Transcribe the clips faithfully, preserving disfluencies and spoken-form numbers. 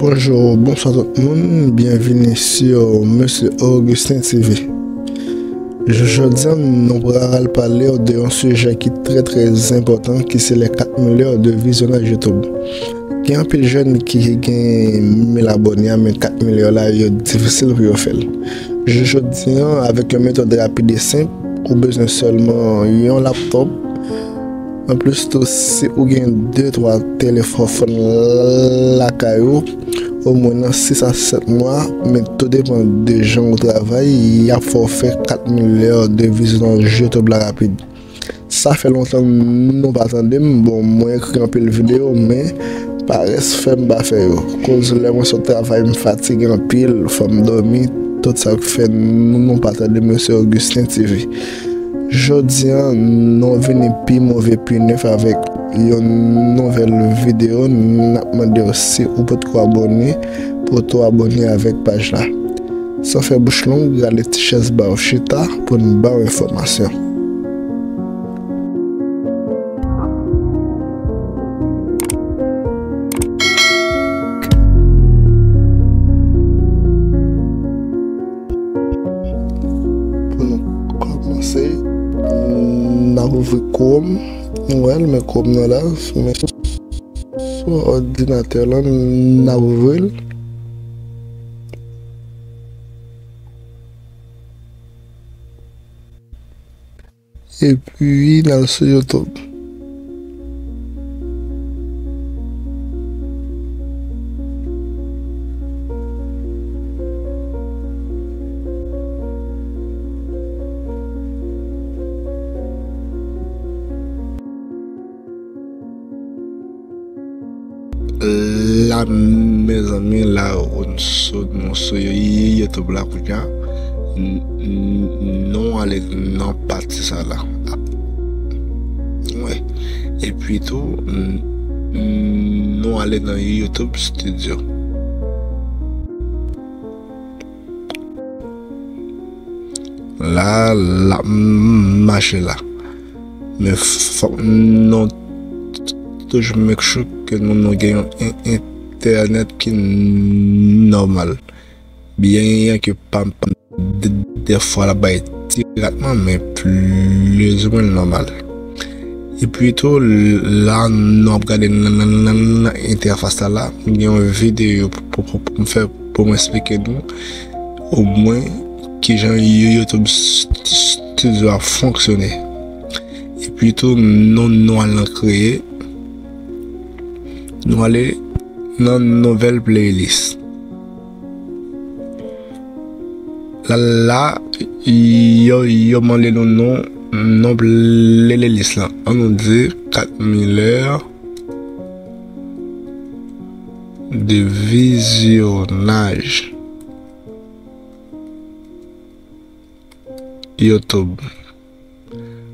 Bonjou, bonswa tout moun, byenvini sou Mesye Augustin T V. Jodi a, nou pral pale de yon sijè ki trè, trè enpòtan, ki se les quatre milliards de vizyonaj YouTube. Gen anpil jèn ki gen mil abòne a, men kat milya la, yo difisil pou yo fè l. Jodi a, avèk yon metòd rapid e senp, ou bezwen sèlman yon laptòp. Anplis tou, si ou gen de, twa telefòn lakay ou, omwen nan sis a sèt mwa, men tou depann de jan ou travay, y ap fè w fè kat milya de vizyonaj YouTube la rapid. Sa fè lontan nou pa tande m. Bon, mwen ekri anpil videyo, men parès fè m pa fè yo. Koz lè mwen sot travay, m fatige anpil, fò m dòmi, tout sa k fè nou, nou pa tande Mesye Augustin T V. Jodi a, nou vini pi move, pi nèf avèk yon nouvèl videyo. N ap mande w si ou potko abòne, pou w tou abòne avèk paj la. San fè bouch long, rale ti chèz ba w chita pou n ba w enfòmasyon. Pou nou kòmanse, n ap ouvri Chrome. Nou wè l, men Chrome nan la, men sou òdinatè lan, n ap ouvri l. Epi, n al sou YouTube. La, mezanmi, la, nou sou, nou sou YouTube la kounye a. N-, n-, nou ale nan pati sa la. Wi. Epi tou, n-, nou ale nan YouTube Studio. La, l ap mache la. Men fòk nou toujou make sure ke nou, nou gen yon en-, entènèt ki nòmal. Byen ke pa, pa, de, dèfwa l ap bay ti ratman, men plizoumwen nòmal. Epi tou, la, nou ap gade nan, nan, nan, nan entèfas la, la, gen yon videyo pou, pou, pou, pou m fè, pou m eksplike nou, omwen, kijan You-, YouTube St-, St-, Studio ap fonksyone. Epi tou, nou, nou al nan kreye. Nou ale nan nouvèl playlist. La, la, yo, yo mande nou non, non playlist lan. An nou di quatre mille heures de visionnage YouTube.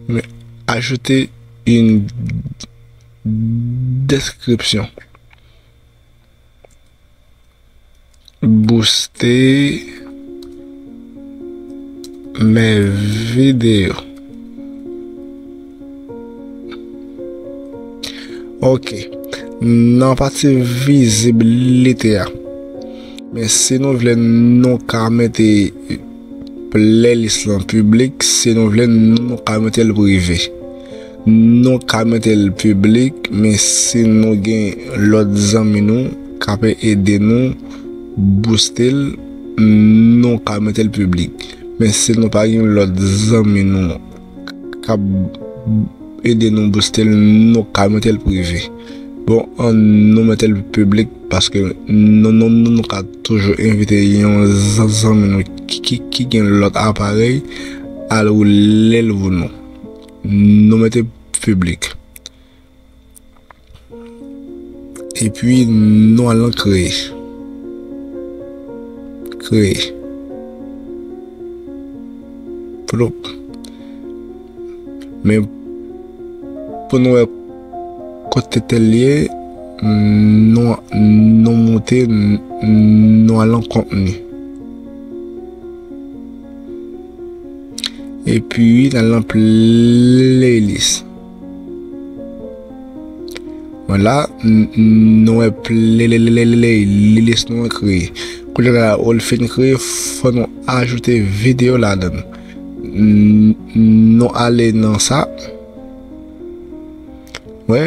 Mais ajouter une description. Booster mes vidéos. Ok. Nan pati vizibilite a. Men si nou vle, nou ka mete playlist lan piblik. Si nou vle, nou ka mete l prive. Nou ka mete l piblik, men si nou gen lòt zanmi nou k ap ede nou booste l, nou ka mete l piblik. Men si nou pa gen lòt zanmi nou k ap ede nou booste l, nou ka mete l prive. Bon, ann nou mete l piblik, paske nou, nou, nou, nou ka toujou envite yon zan-, zanmi nou ki, ki, ki gen lòt aparèy al woule l pou nou. Nou mete piblik. Epi nou al nan kreye. Kreye. Ploup. Men pou nou wè kote tel ye, nou, nou moute, nou al nan kontni. Epi n al nan playlist. Mwen la, n- n- nou wè playlist nou an kreye. Kounye a la, ou l fin kreye, fò nou ajoute videyo ladan. N- Nou ale nan sa. Wè,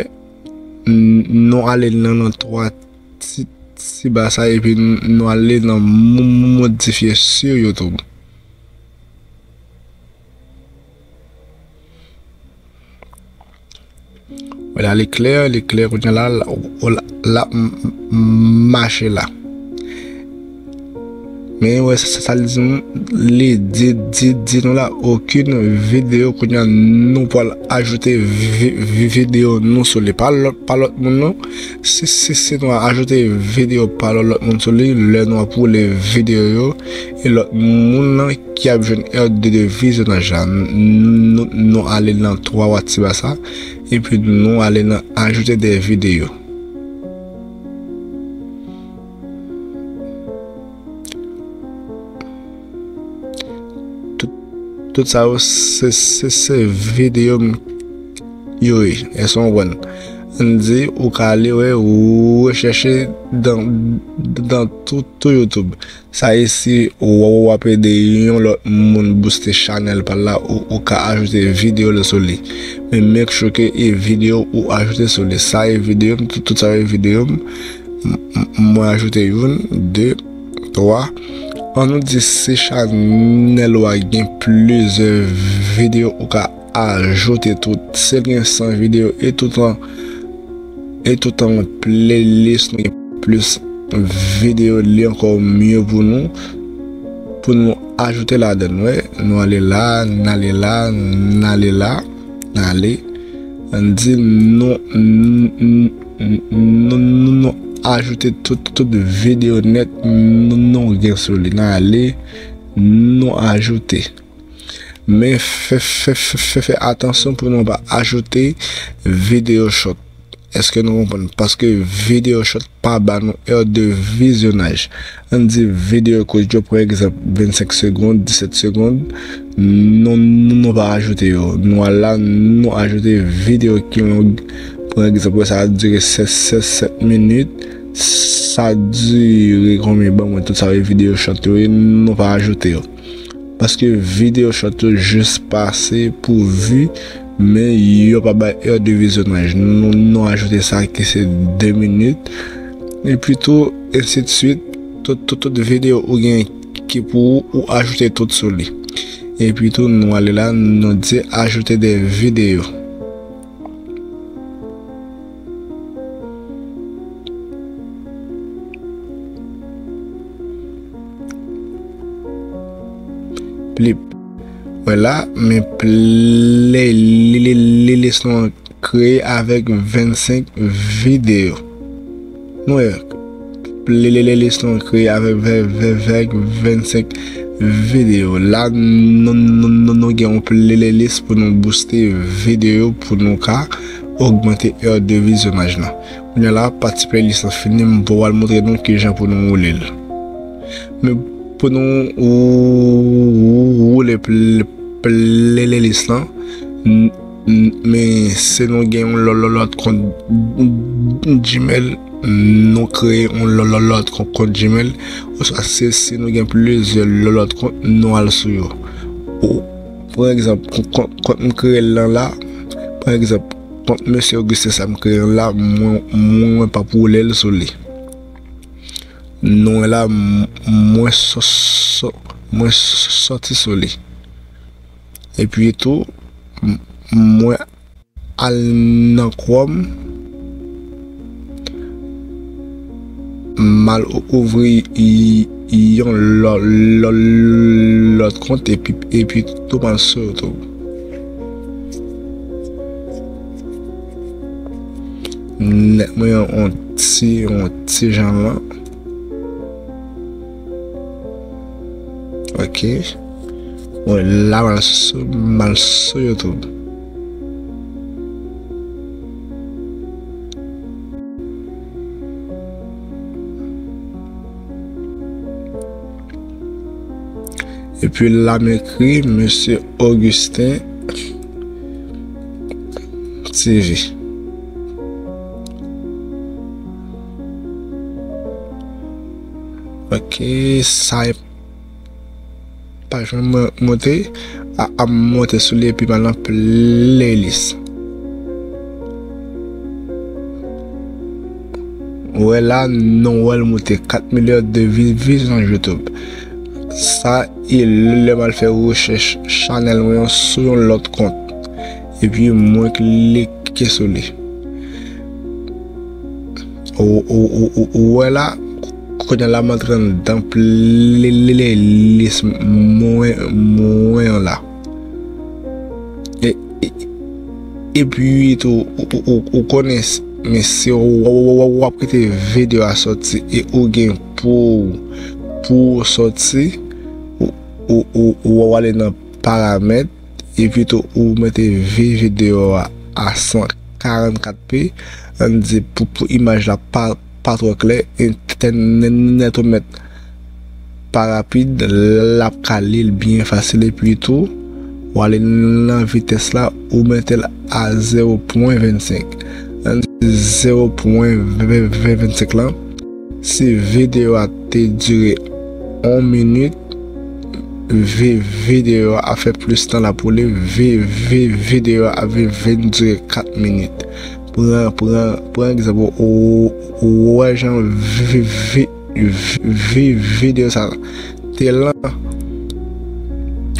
n- nou ale nan, nan twa ti, ti ba sa, epi n- nou ale nan mo- mo- modifye sou YouTube. Wè la, li klè, li klè kounye a la, la, la, la m- m- mache la. Men wè, sa, sa, sa li di nou, li di, di, di nou la, okenn videyo kounye a nou pral ajoute vi- vi- videyo nou sou li. Pa lòt, pa lòt moun non. Si, si, si nou ajoute videyo pa lòt, lòt moun sou li, lè nou ap woule videyo yo, e lòt moun nan ki ap jwenn èdè de vizyonaj la. N- Nou, nou ale nan twa watiba sa, epi nou ale nan ajoute de videyo. Tout, tout sa yo, se, se, se videyo m yo ye. Èske w konprann? Ann di, ou ka ale wè, ou rechèche dan, dan tout, tout YouTube. Sa isi, w- w ap ede yon lòt moun booste chanèl pa l la, ou, ou ka ajoute videyo l sou li. Men make sure ke e videyo ou ajoute sou li. Sa e videyo m, tout, tout sa e videyo m. M- m- Mwen ajoute youn, de, twa. Ann nou di si chanèl ou a gen plizyè videyo ou ka ajoute tout. Si l gen san videyo e tout an, e tout an playlist nou gen plis videyo, li ankò mye pou nou, pou nou ajoute ladan l. Wè, nou ale la, n ale la, n ale la, n ale. Ann di nou, n- n- n- nou, nou, nou ajoute tout, tout videyo nèt nou, nou gen sou li. N ale, nou ajoute. Men fè, fè, fè, fè, fè atansyon pou nou pa ajoute videyo short. Èske nou konprann? Paske videyo short pa ba nou èdè de vizyonaj. Ann di videyo kout yo, pa egzanp, vennsenk segonn, disèt segonn, nou, nou, nou pa ajoute yo. Nou al la, nou ajoute videyo ki long. Pa egzanp, wè sa ap dire sèt, sèt, sèt minit. Sa dire konbyen? Ban mwen tout sa yo, videyo short yo ye, nou pa ajoute yo. Paske videyo short yo jis pase pou vi, men yo pa bay èdè de vizyonaj. Nou, nou ajoute sa ki se de minit. Epi tou, ensi de swit, tout, tout, tout videyo ou gen ki pou ou, ou ajoute tout sou li. Epi tou, nou ale la, nou di ajoute de videyo. Plip. Wè la, men playlist nou an kreye avèk vennsenk videyo. Nou wè, playlist nou an kreye avèk vè- vè- vè- vennsenk videyo. La, nou, nou, nou, nou gen yon playlist pou nou booste videyo pou nou ka ogmante èdè de vizyonaj lan. Kounye a la, pati playlist lan fini, m pral montre nou kijan pou nou woule l. Men pou nou wou- wou- woule pl- playlist lan, n- n- men si nou gen yon lò- lò- lòt kont Gmail, nou kreye yon lò- lò- lòt kont, kont Gmail, oswa si, si nou gen plizyè lò- lòt kont, nou al sou yo. Ou, pa egzanp, kont, kont m kreye l lan la, pa egzanp, kont Mesye Augustin sa m kreye l la, mwen, mwen p ap woule l sou li. Nou wè la, m- mwen sò- sò- mwen sò- sòti sou li. Epi tou, m- mwen al nan Chrome, m al ou- ouvri y- yon lò- lò- lòt kont epi, epi tou m al sou YouTube. Nèt mwen yon ti, yon ti jan lan. Ok. Bon, la m al sou, m al sou YouTube. Epi la m ekri Mesye Augustin T V. Ok, sa e paj mwen monte. A, a monte sou li epi m al nan playlist. Wè la, nou wè l monte kat milyon de vi- vi sou YouTube. Sa e lè m al fè rechèch chanèl mwen an sou yon lòt kont. Epi mwen klike sou li. Ou, ou, ou, ou, ou wè la, kounye a la m antre anndan playlist mwen, mwen an la. E, e, epi tou, ou, ou, ou, ou konnen, s- men si w, w, w, w, w ap kite videyo a sòti e ou gen pou, pou w sòti, ou, ou, ou, ou ale nan paramèt, epi tou ou mete vi- videyo a a san karannkat p, ann di pou, pou imaj la pa, pa twò klè, entènèt ou mèt pa rapid, l ap ka li l byen fasil, epi tou, ou ale nan vitès la, ou mete l a zewo pwen vennsenk. Ann di zewo pwen vennsenk lan, si videyo a te dire yon minit, vi- videyo a ap fè plis tan la pou li, vi- vi- videyo a ap vin dire kat minit. Pran, pran, pran egzanp, ou, ou wè jan vi- vi- vi- videyo sa te lan.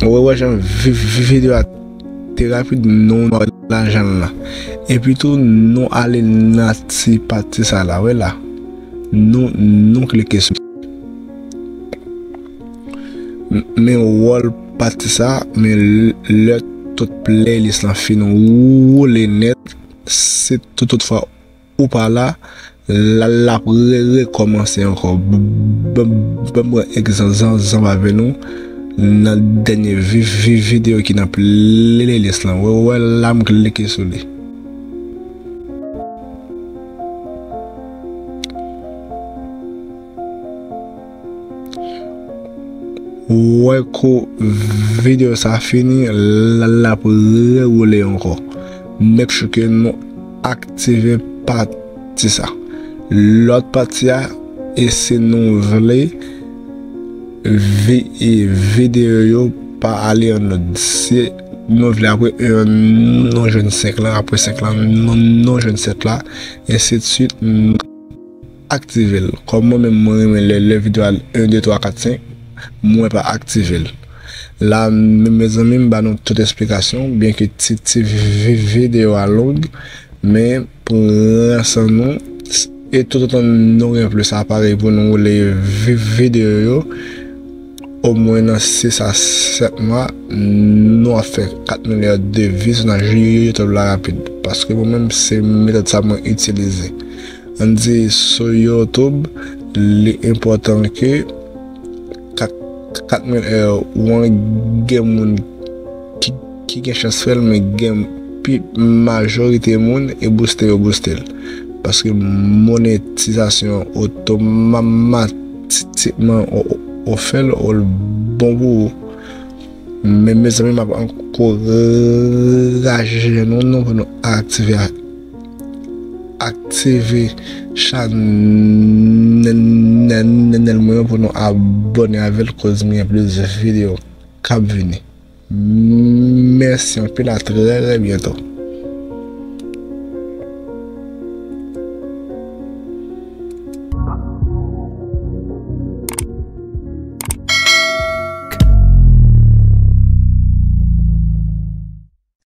Ou wè jan vi- vi- videyo a te rapid, nou, nou wè lajan l lan. Epi tou, nou ale nan ti pati sa la, wè la. Nou, nou klike sou. M- Men wòl pati sa, men l- lè tout playlist lan fin woule nèt, si tout, tout fwa ou pa la, l- l ap re- rekòmanse ankò. B- b- Ban m pran egzanp, zan- zanmi avè nou nan dènye vi- vi- videyo ki nan playlist lan. Wè, wè la m klike sou li. Wè kou videyo sa fini, l- l ap rewoule ankò. Make sure ke nou aktive pati sa. Lòt pati a, e si nou vle vi- e videyo yo pa ale an lòd. Si nou vle apre yon, nou jwenn senk lan, apre senk lan, nou, nou jwenn sèt la, ensi de swit, nou aktive l. Kòm mwen menm, mwen renmen lè, lè videyo al en, de, twa, kat, senk, mwen pa aktive l. La, me- mezanmi, m ba nou tout esplikasyon, byenke ti, ti vi- videyo a long, men pran san nou, e toutotan nou gen plis aparèy pou nou woule vi- videyo yo, omwen nan sis a sèt mwa, nou ap fè kat milyon de vizyonaj YouTube la rapid. Paske mwen menm, se metòd sa mwen itilize. Ann di sou YouTube, li enpòtan ke kat, kat mil è, ou an gen moun ki, ki gen chans fè l, men gen pi majorite moun e booste yo booste l. Paske monetizasyon otomatikman ou, ou, ou fè l, ou l bon pou ou. Men mezanmi, m ap ankouraje nou, nou pou nou aktive a- aktive chanèl mwen pou nou abòne avè l, koz m gen plis videyo k ap vini. Mèsi anpil, a trè byento.